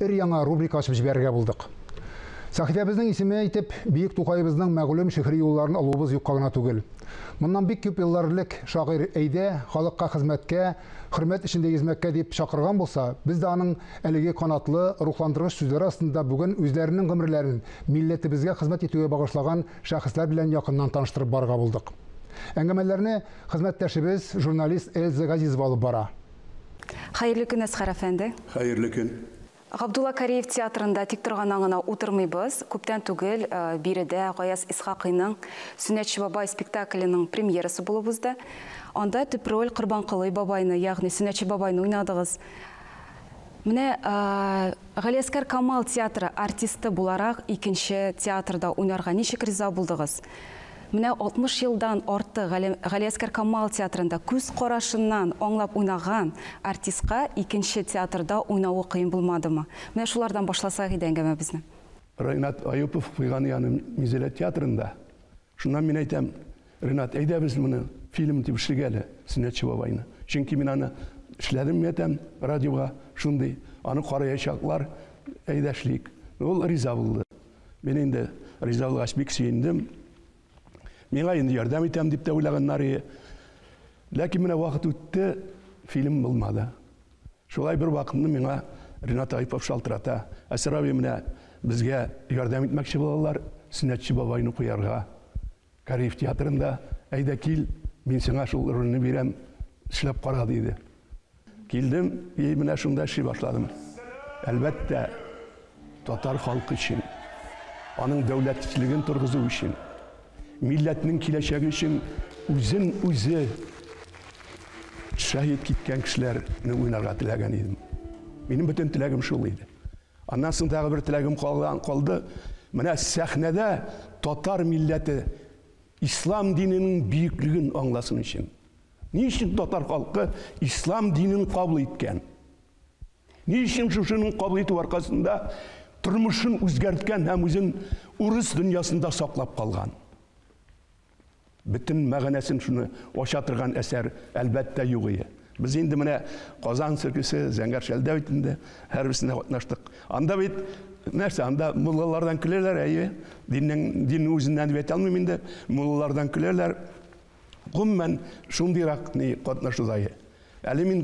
өр-яңа рубрика ачып җибәрергә булдык. Сәхифәбезнең исеме итеп бөек Тукаебызның мәгълүм шигъри юлларын алуыбыз юкка гына түгел. Моннан бик күп еллар элек шагыйрь әйдә, халыкка хезмәткә, хөрмәт эчендә йөзмәккә дип чакырган булса, без дә аның әлеге канатлы, рухландыргыч сүзләре астында бүген үзләренең гомерләрен милләтебезгә хезмәт итүгә багышлаган шәхесләр белән якыннан таныштырып барырга булдык. Әңгәмәләрне хезмәттәшебез, журналист Эльза Газизова алып бара. Хәерле көн, Әсхәр әфәнде. Хәерле көн. Габдулла Кариев театрында тик торганнан гына утырмыйбыз. Күптән түгел биредә Гаяз Исхакыйның Сөннәтче бабай спектакленең премьерасы булып узды. Анда төп роль Корбанколый бабайны, ягъни Сөннәтче бабайны уйнадыгыз. Менә Галиәсгар Камал театры артисты буларак икенче театрда уйнарга ничек риза булдыгыз? Менә 60 елдан артык Галиәсгар Камал театрында күз карашыннан аңлап уйнаган артистка икенче театрда уйнавы кыен булмадымы? Менә шулардан башласак иде әңгәмәбезне. Ренат Аюпов куйган яны Минзәлә театрында. Шуннан мин әйтәм, Ренат, әйдә без моны фильм дип эшлик әле, Сөннәтче бабайны. Чөнки мин аны эшләдем, мин әйтәм, радиога шундый, аны караячаклар, әйдә эшлик. Ул риза булды. Мин инде риза булгач бик сөендем. Миңа инде ярдәм итәм дип тә уйлаганнар иде. Ләкин менә вакыт үтте, фильм булмады. Шулай бер вакытны миңа Ренат Аюпов шалтырата. Әсәр абый, менә безгә ярдәм итмәкче булалар, Сөннәтче бабайны куярга. Кариев театрында, әйдә кил, мин сиңа шул рольне бирәм, эшләп кара, диде. Килдем, и менә шунда эшли башладым. Әлбәттә, татар халкы өчен, аның дәүләтчелеген торгызу өчен, милләтнең киләчәге өчен үзен үзе шәһит киткән кешеләрне уйнарга теләгән идем. Минем бөтен теләгем шул иде. Аннан соң тагы бер теләгем калды. Менә сәхнәдә татар милләте ислам диненең бөеклеген аңласын өчен. Ни өчен татар халкы ислам динен кабул иткән? Ни өчен шушының кабул итү аркасында тормышын үзгәрткән һәм үзен урыс дөньясында саклап калган? Бөтен мәгънәсен шуны ача торган әсәр әлбәттә юк иде. Без инде менә Казан циркесе, Зәңгәр шәлдә бит инде һәрберсендә катнаштык. Анда бит нәрсә, анда муллалардан көләләр, әйе. Диннең диннең үзеннән дип әйтә алмыйм инде. Муллалардан көләләр. Гомумән шундыйрак ни катнашуда. Әле мин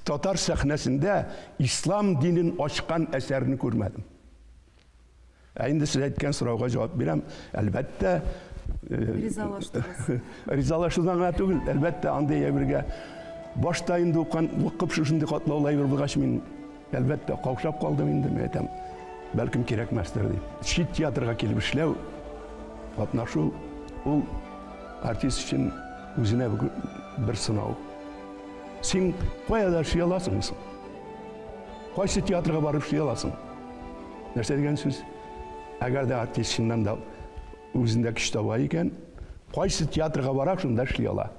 татар сәхнәсендә ислам динен ачкан әсәрне күрмәдем. Ә инде сез әйткән сорауга җавап бирәм. Әлбәттә, ризалаштыгыз. Ризалашудан гына түгел, әлбәттә, андый әйбергә башта инде укыган, укып шушындый катлаулы әйбер булгач, мин әлбәттә каушап калдым инде, мин әйтәм, бәлкем кирәкмәстер дип. Чит театрга килеп эшләү, катнашу, ул артист өчен үзенә бер сынау. Син кая да эшли аласыңмы соң? Кайсы театрга барып эшли аласың? Нәрсә дигән сүз? Әгәр дә артист чыннан да үзендә көч таба икән, кайсы театрга бара, шунда эшли ала.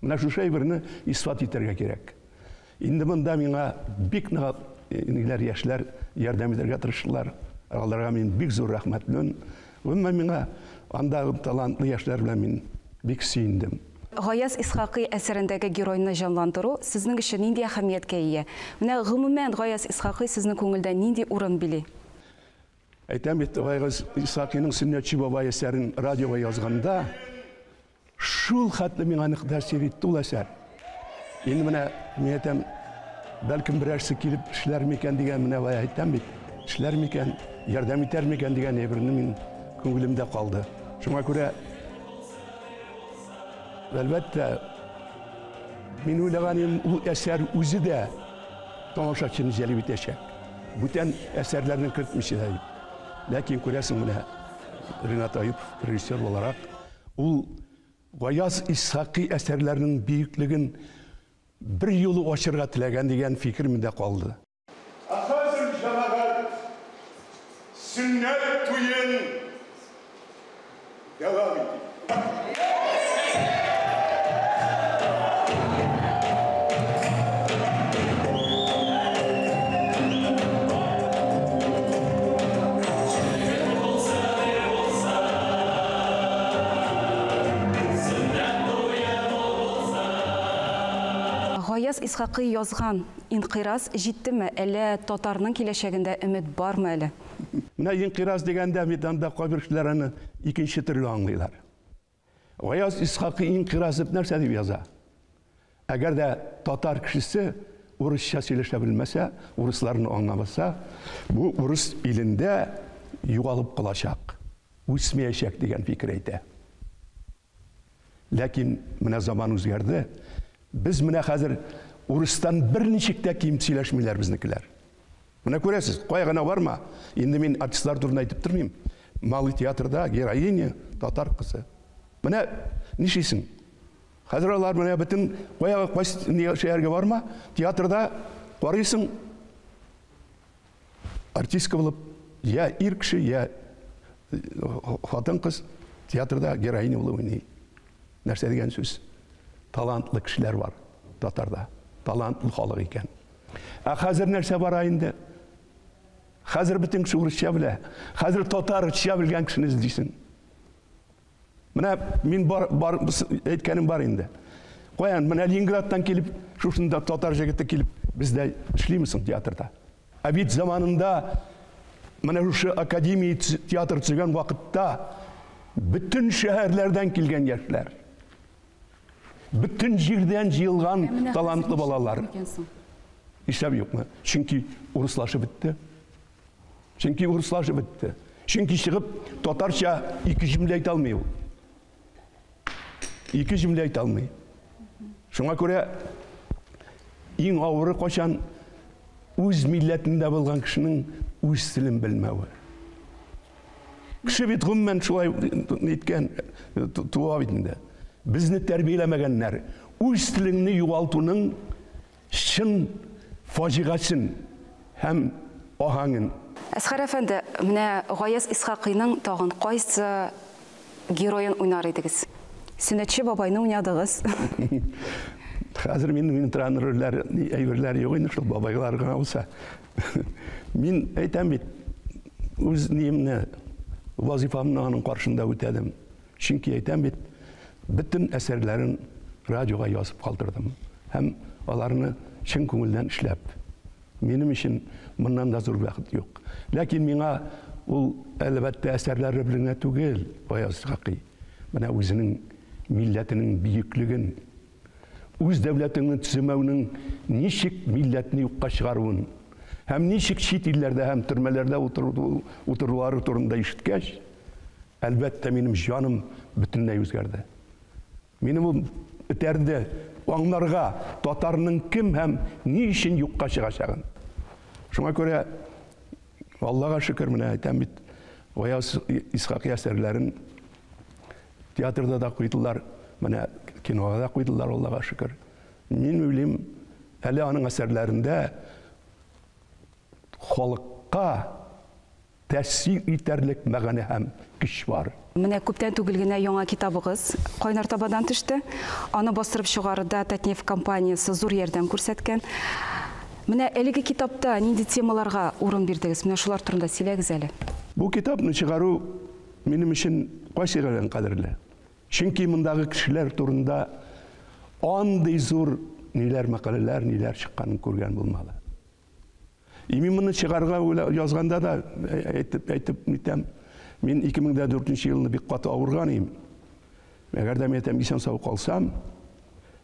Менә шушы әйберне исбат итәргә кирәк. Инде монда миңа бик нык ниләр, яшьләр ярдәм итәргә тырыштылар. Аларга мин бик зур рәхмәтлемен. Гомумән миңа андагы талантлы яшьләр белән мин бик сөендем. Гаяз Исхакый әсәрендәге геройны җанландыру сезнең өчен нинди әһәмияткә ия? Менә гомумән Гаяз Исхакый сезнең күңелдә нинди урын били? Әйтәм бит, Гаяз Исхакыйның Сөннәтче бабай әсәрен радиога язганда, шул хәтле миңа нык тәэсир итте ул әсәр. Инде менә мин әйтәм, бәлкем берәрсе килеп эшләр микән дигән, менә бая әйтәм бит, эшләр микән, ярдәм итәр микән дигән әйберне мин күңелемдә калды. Шуңа күрә, әлбәттә, мин уйлаган идем, ул әсәр үзе дә тамашачыны җәлеп итәчәк. Бүтән әсәрләрне кертмичә дә дип. Ләкин күрәсең, менә Ренат Аюпов режиссер буларак, ул Гаяз Исхакый әсәрләренең бөеклеген бер юлы ачырга теләгән дигән фикер миндә калды. Ә хәзер җәмәгать сөннәт туен дәвам итик. Гаяз Гаяз Исхакый язган инкыйраз җиттеме, әллә татарның киләчәгендә өмет бармы әле? Менә инкыйраз дигәндә бит анда кайбер кешеләр аны икенче төрле аңлыйлар. Гаяз Исхакый инкыйраз дип нәрсә дип яза? Әгәр дә татар кешесе урысча сөйләшә белмәсә, урысларны аңламаса, бу урыс илендә югалып калачак, үсмәячәк дигән фикер әйтә. Ләкин менә заман үзгәрде. Без менә хәзер урыстан берничек тә ким сөйләшмиләр безнекеләр. Менә күрәсез, кая гына барма, инде мин артистлар турында әйтеп тормыйм. Малый театрда героиня татар кызы. Менә нишлисең? Хәзер алар менә бөтен кая кайсы шәһәргә барма, театрда карыйсың, артистка булып, я ир кеше, я хатын кыз театрда героиня булып уйный. Нәрсә дигән сүз? Талантлы кешеләр бар татарда. Талантлы халык икән. Ә хәзер нәрсә бара инде? Хәзер бөтен кеше урысча белә. Хәзер татарча белгән кешене эзлисең. Менә мин бар, бар әйткәнем бар инде. Каян менә Ленинградтан килеп, шушында татар җегете килеп, бездә эшлиме соң театрда? Ә бит заманында менә шушы академия театр төзегән вакытта бөтен шәһәрләрдән килгән яшьләр, бөтен җирдән җыелган талантлы балалар. Нишләп юкмы? Чөнки урыслашып бетте. Чөнки урыслашып бетте. Чөнки чыгып татарча ике җөмлә әйтә алмый ул. Ике җөмлә әйтә алмый. Шуңа күрә иң авыры кайчан үз милләтендә булган кешенең үз телен белмәве. Кеше бит гомумән шулай ниткән, туа бит инде. Безне тәрбияләмәгәннәр. Үз телеңне югалтуның чын фаҗигасен һәм аһәңен. Әсхәр әфәнде, менә Гаяз Исхакыйның тагын кайсы героен уйнар идегез? Сөннәтче бабайны уйнадыгыз. Хәзер мин уйный торган рольләр, әйберләр юк инде, шул бабайлар гына булса. Мин әйтәм бит, үз ниемне, вазифамны аның каршында үтәдем. Чөнки әйтәм бит, бөтен әсәрләрен радиога язып калдырдым. Һәм аларны чын күңелдән эшләп. Минем өчен моннан да зур бәхет юк. Ләкин миңа ул, әлбәттә, әсәрләре белән генә түгел, Гаяз Исхакый. Менә үзенең милләтенең бөеклеген, үз дәүләтеңне төземәүнең ничек милләтне юкка чыгаруын һәм ничек чит илләрдә һәм төрмәләрдә утырулары турында ишеткәч, әлбәттә, минем җаным бөтенләй үзгәрде. Минем ул этәрде аңларга татарның кем һәм ни өчен юкка чыгачагын. Шуңа күрә Аллага шөкер, менә әйтәм бит, Гаяз Исхакый әсәрләрен театрда да куйдылар, менә кинога да куйдылар, Аллага шөкер. Мин уйлыйм, әле аның әсәрләрендә халыкка тәэсир итәрлек мәгънә һәм көч бар. Менә күптән түгел генә яңа китабыгыз кайнар табадан төште. Аны бастырып чыгаруда Татнефть компаниясе зур ярдәм күрсәткән. Менә әлеге китапта нинди темаларга урын бирдегез? Менә шулар турында сөйләгез әле. Бу китапны чыгару минем өчен кайсы белән кадерле? Чөнки мондагы кешеләр турында андый зур ниләр мәкаләләр, ниләр чыкканын күргән булмады. И мин моны чыгарга язганда да әйтеп, әйтеп нитәм. Мин 2004 елны бик каты авырган идем. Әгәр дә мин әйтәм, исән сау калсам,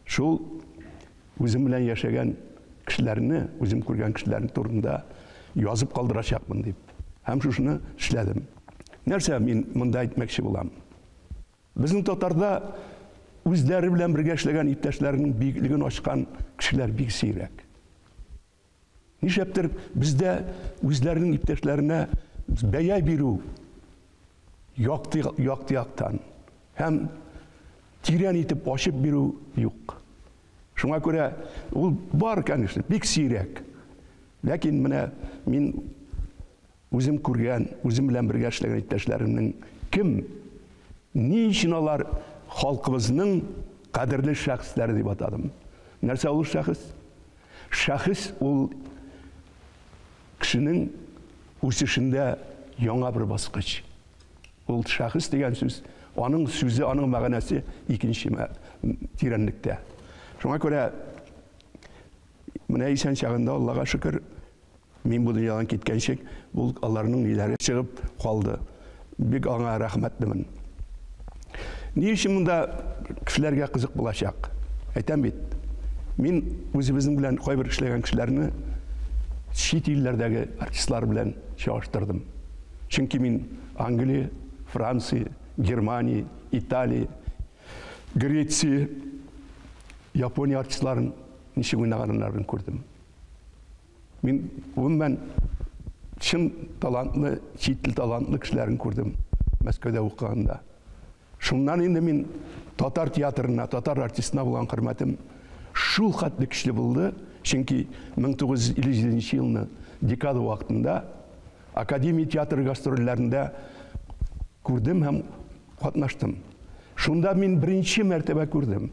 шул үзем белән яшәгән кешеләрне, үзем күргән кешеләрне турында язып калдырачакмын дип. Һәм шушыны эшләдем. Нәрсә мин монда әйтмәкче булам? Безнең татарда үзләре белән бергә эшләгән иптәшләренең биеклеген ачкан кешеләр бик сирәк. Нишләптер бездә үзләренең иптәшләренә бәя бирү якты, якты яктан һәм тирән итеп ачып бирү юк. Шуңа күрә ул бар, конечно, бик сирәк. Ләкин менә мин үзем күргән, үзем белән бергә эшләгән иптәшләремнең кем, ни өчен алар халкыбызның кадерле шәхесләре дип атадым. Нәрсә ул шәхес? Шәхес ул кешенең үсешендә яңа бер баскыч. Ул шәхес дигән сүз, аның сүзе, аның мәгънәсе икенче тирәнлектә. Шуңа күрә Менә исән чагында, Аллага шөкер, мин бу дөньядан киткәнче, ул аларның ниләре чыгып калды. Бик аңа рәхмәтлемен. Ни өчен монда кешеләргә кызык булачак? Әйтәм бит, мин үзебезнең белән кайбер эшләгән кешеләрне чит илләрдәге артистлар белән чагыштырдым. Чөнки мин Англия, Франция, Германия, Италия, Греция, Япония артистларын ничек уйнаганнарын күрдем. Мин гомумән чын талантлы, чит ил талантлы кешеләрен күрдем Мәскәүдә укыганда. Шуннан инде мин татар театрына, татар артистына булган хөрмәтем шул хәтле көчле булды, чөнки 1957 елны декада вакытында Академия театры гастрольләрендә күрдем һәм катнаштым. Шунда мин беренче мәртәбә күрдем.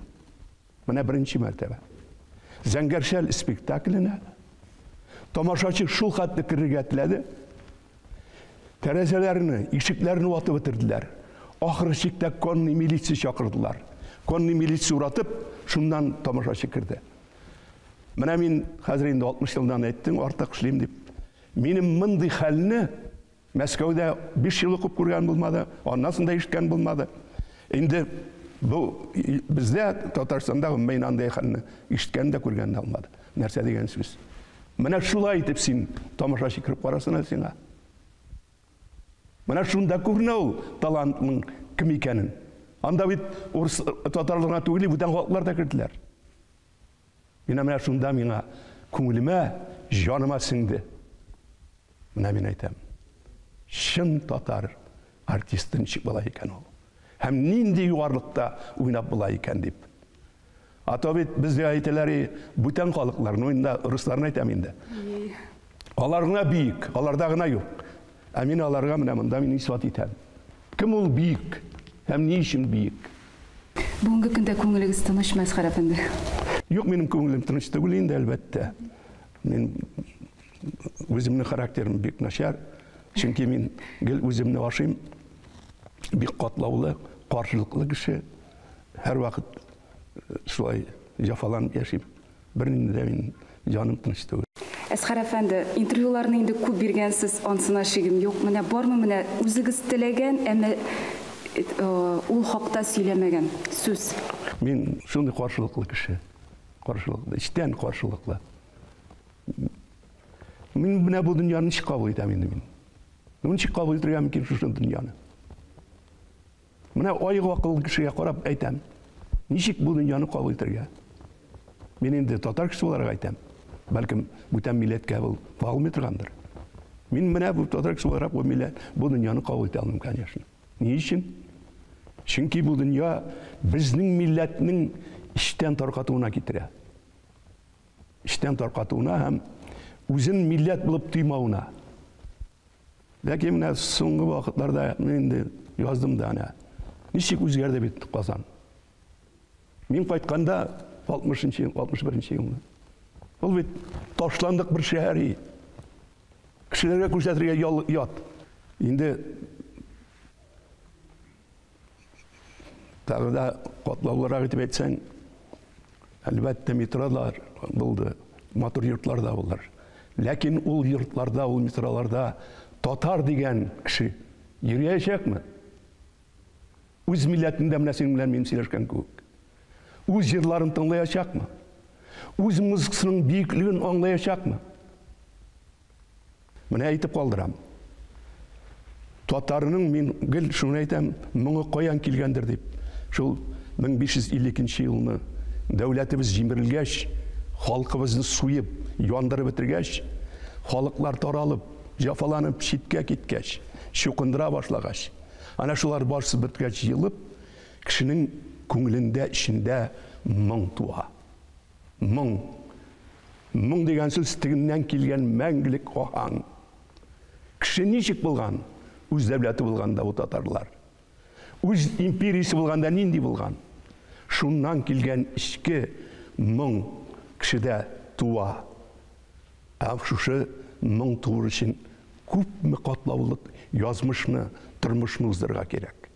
Менә беренче мәртәбә. Зәңгәр шәл спектакленә тамашачы шул хәтле керергә теләде. Тәрәзәләрне, ишекләрне ватып бетерделәр. Ахыр чиктә конный милиция чакырдылар. Конный милиция уратып, шуннан тамашачы керде. Менә мин хәзер инде 60 елдан әйттем, артык эшлим дип. Минем мондый хәлне Мәскәүдә 5 ел укып күргән булмады, аннан соң да ишеткән булмады. Инде бу бездә Татарстанда гомумән андый хәлне ишеткән дә күргән дә булмады. Нәрсә дигән сүз? Менә шулай итеп син тамашачы кереп карасын әле сиңа. Менә шунда күренә ул талантның кем икәнен. Анда бит урыс татарлар гына түгел, бүтән халыклар да керделәр. Менә менә шунда миңа күңелемә, җаныма сеңде. Менә мин әйтәм. Чын татар артисты ничек була икән ул? Һәм нинди югарылыкта уйнап була икән дип. А то бит безгә әйтәләр, бүтән халыклар, ну инде русларны әйтәм инде. Алар гына биек, аларда гына юк. Ә мин аларга менә монда мин исбат итәм. Кем ул биек һәм ни өчен биек? Бүгенге көндә күңелегез тынычмы, Әсхәр әфәнде? Юк, минем күңелем тыныч түгел инде, әлбәттә. Мин үземнең характерым бик начар, чөнки мин гел үземне ашыйм. Бик катлаулы, каршылыклы кеше. Һәрвакыт шулай җафаланып яшим. Бернинди дә мин җаным тыныч түгел. Әсхәр әфәнде, интервьюларны инде күп биргәнсез, ансына шигем юк. Менә бармы менә үзегез теләгән, әмма ул хакта сөйләмәгән сүз? Мин шундый каршылыклы кеше. Каршылыклы, эчтән каршылыклы. Мин менә бу дөньяны ничек кабул итәм инде мин? Ну, ничек кабул итәргә мөмкин шушы дөньяны? Менә аек акыллы кешегә карап әйтәм. Ничек бу дөньяны кабул итәргә? Мин инде татар кешесе буларак әйтәм. Бәлкем бүтән милләткә ул кагылмый торгандыр. Мин менә бу татар кешесе буларак бу милләт, бу дөньяны кабул итә алмыйм, конечно. Ни өчен? Чөнки бу дөнья безнең милләтнең эчтән таркатуына китерә. Эчтән таркатуына һәм үзен милләт булып тоймавына. Ләкин менә соңгы вакытларда мин инде яздым да әнә. Ничек үзгәрде бит Казан. Мин кайтканда 60 ел, 61 елны. Ул бит ташландык бер шәһәр. Кешеләргә күрсәтергә ят. Инде тагы да катлаулырак итеп әйтсәң, әлбәттә, метролар булды, матур йортлар да булыр. Ләкин ул йортларда, ул метроларда татар дигән кеше йөриячәкме? Үз милләтендә менә синең белән мин сөйләшкән кебек. Үз җырларын тыңлаячакмы? Үз музыкасының бөеклеген аңлаячакмы? Менә әйтеп калдырам. Татарның мин гел шуны әйтәм, моңы каян килгәндер дип. Шул 1552 елны дәүләтебез җимерелгәч, халкыбызны суеп, яндырып бетергәч, халыклар таралып, җафаланып читкә киткәч, чукындыра башлагач, ана шулар барысы беткәч җыелып, кешенең күңелендә, эчендә моң туа. Моң. Моң дигән сүз тегеннән килгән мәңгелек аһаң. Кеше ничек булган? Үз дәүләте булганда бу татарлар. Үз империясе булганда нинди булган? Шуннан килгән эчке моң кешедә туа. Ә шушы моң туыр өчен күпме катлаулы язмышны, тормышны уздырырга кирәк.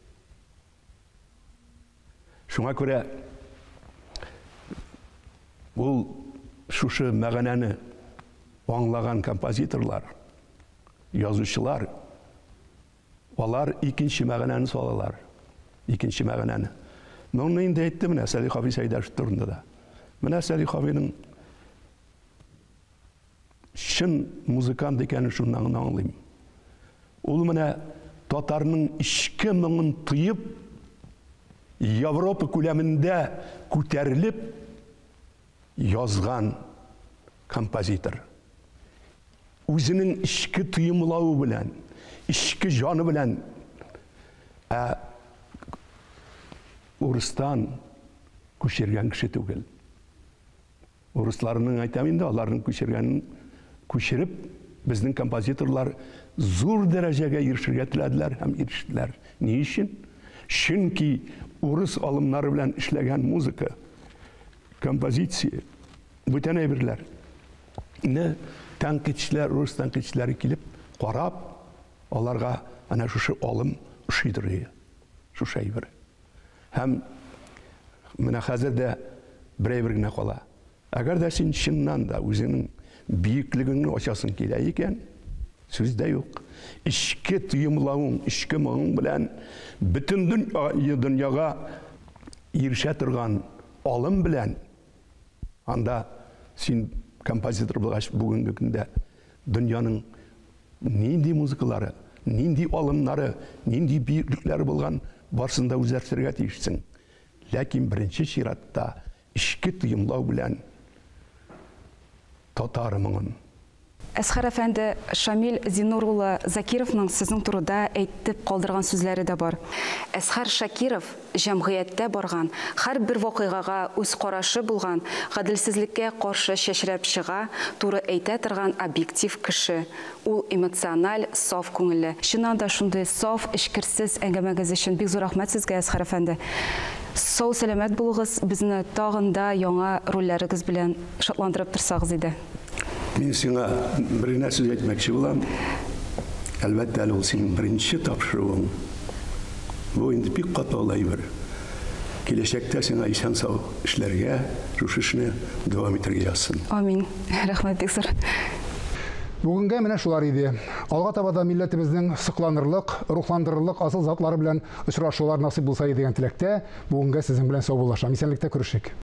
Шуңа күрә ул Шушы мәгънәне аңлаган композиторлар, язучылар, алар икенче мәгънәне салалар. Икенче мәгънәне. Моны инде әйтте менә Сәлих абый Сәйдәшев турында да. Менә Сәлих абыйның чын музыкант икәнен шуннан гына аңлыйм. Ул менә татарның эчке моңын тоеп, Европа күләмендә күтәрелеп язган композитор. Үзенең эчке тоемлавы белән, эчке җаны белән, ә урыстан күчергән кеше түгел. Урысларның әйтәм инде, аларның күчергәнен күчереп, безнең композиторлар зур дәрәҗәгә ирешергә теләделәр һәм ирештеләр. Ни өчен? Чөнки урыс алымнары белән эшләгән музыка, композиция, бүтән әйберләр не тәнкыйтьчеләр, урыс тәнкыйтьчеләре килеп карап, аларга әнә шушы алым ошыйдыр ие. Шушы әйбер. Һәм менә хәзер дә бер әйбер генә кала. Әгәр дә син чыннан да үзеңнең бөеклегеңне ачасың килә икән, сүз дә юк. Эчке тоемлавың, эчке моңың белән бөтен дөньяга ирешә торган алым белән анда син композитор булгач, бүгенге көндә дөньяның нинди музыкалары, нинди алымнары, нинди бөеклекләре булган, барысын да үзләштерергә тиешсең. Ләкин беренче чиратта эчке тоемлау белән татар моңын. Әсхәр әфәнде, Шамил Зиннур улы Закировның сезнең турыда әйтеп калдырган сүзләре дә бар. Әсхәр Шакиров җәмгыятьтә барган һәрбер вакыйгага үз карашы булган, гаделсезлеккә каршы чәчрәп чыга, туры әйтә торган объектив кеше. Ул эмоциональ, саф күңелле. Чыннан да шундый саф, эчкерсез әңгәмәгез өчен бик зур рәхмәт сезгә, Әсхәр әфәнде. Сау сәламәт булыгыз, безне тагын да яңа рольләрегез белән шатландырып торсагыз иде. Мин сиңа бер генә сүз әйтмәкче булам. Әлбәттә, әле ул синең беренче тапшыруың. Бу инде бик катлаулы әйбер. Киләчәктә сиңа исән-сау эшләргә, шушы эшне дәвам итәргә язсын. Амин. Рәхмәт бик зур. Бүгенгә менә шулар иде. Алга таба да милләтебезнең сокланырлык, рухландырырлык асыл затлары белән очрашулар насыйп булса иде дигән теләктә, бүгенгә сезнең белән саубуллашам. Исәнлектә күрешик.